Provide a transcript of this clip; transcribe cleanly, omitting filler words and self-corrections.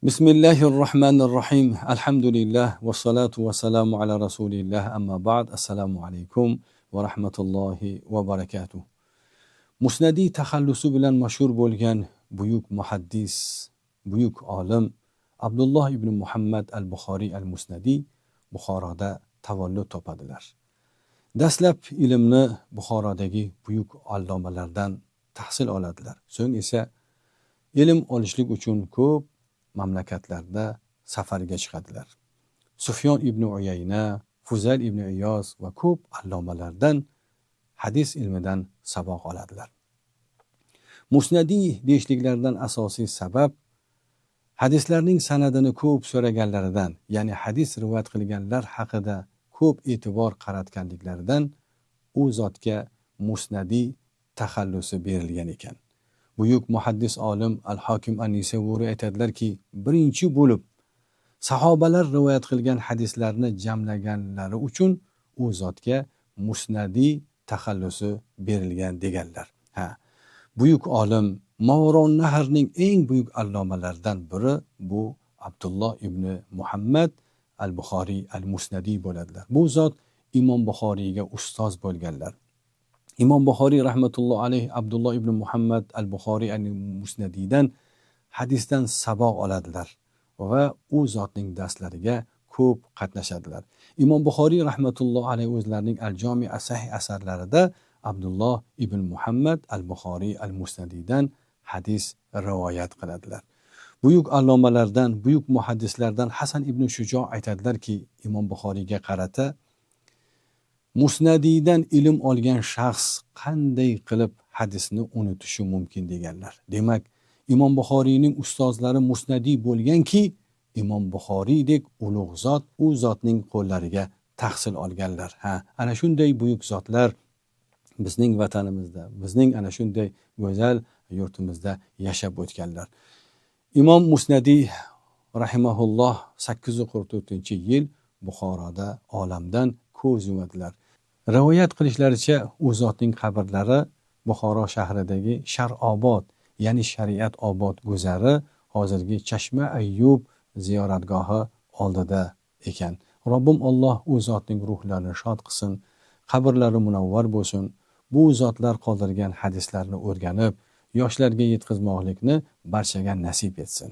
Bismillahir rohmanir rohim. Alhamdulillah va salatu va salamu ala rasulillah. Amma ba'd. Assalomu alaykum va rahmatullohi va barakatuh. Musnadiy taxallusi bilan mashhur bo'lgan buyuk muhaddis, buyuk olim Abdulloh ibn Muhammad al-Buxoriy al-Musnadiy Buxoroda tavallud topadilar. Dastlab ilmni Buxorodagi buyuk allomalardan tahsil oladilar. So'ng esa ilm olishlik uchun ko'p mamlakatlarda safarga chiqadilar. Sufyon ibn Uyayna, Fuzayl ibn Iyoz va ko'p allomalardan hadis ilmidan saboq oladilar. Musnadiy deyishliklaridan asosiy sabab hadislarning sanadini ko'p so'raganlaridan, ya'ni hadis rivoyat qilganlar haqida ko'p e'tibor qaratganliklaridan u zotga Musnadiy taxallusi berilgan ekan. Buyuk muhaddis olim Al-Hokim An-Nisavuriy aytadilarki, birinchi bo'lib sahobalar rivoyat qilgan hadislarni jamlaganlari uchun u zotga Musnadiy taxallusi berilgan deganlar. Ha, buyuk olim Movarounnahrning eng buyuk allomalaridan biri bu Abdulloh ibn Muhammad al-Buxoriy al-Musnadiy bo'ladilar. Bu zot Imom Buxoriyga ustoz bo'lganlar. Imom Buxoriy rahmatulloh alayhi Abdulloh ibn Muhammad al-Buxoriy al-Musnadiydan hadisdan saboq oladilar va u zotning darslariga ko'p qatnashadilar. Imom Buxoriy rahmatulloh alayhi o'zlarining Al-Jomi as-Sahih asarlarida Abdulloh ibn Muhammad al-Buxoriy al-Musnadiydan hadis rivoyat qiladilar. Buyuk allomalardan, buyuk muhaddislardan Hasan ibn Shujo aytadilarki, Imom Buxoriyga qarata Musnadiydan ilm olgan shaxs qanday qilib hadisni unutishi mumkin deganlar. Demak, Imom Buxoriyning ustozlari Musnadiy bo'lganki, Imom Buxoriydek ulug' zot u zotning qo'llariga tahsil olganlar. Ha, ana shunday buyuk zotlar bizning vatanimizda, bizning ana shunday go'zal yurtimizda yashab o'tganlar. Imom Musnadiy rahimahulloh 844-yil Buxoroda olamdan ko'z yumadilar. Rivoyat qilishlaricha, u zotning qabrlari Buxoro shahridagi Sharobod, ya'ni Shariat obod guzari, hozirgi Chashma Ayyub ziyoratgohi oldida ekan. Robbim Alloh u zotning ruhlarini shod qilsin, qabrlari munavvar bo'lsin. Bu zotlar qoldirgan hadislarni o'rganib, yoshlarga yetkazmoqlikni barchaga nasib etsin.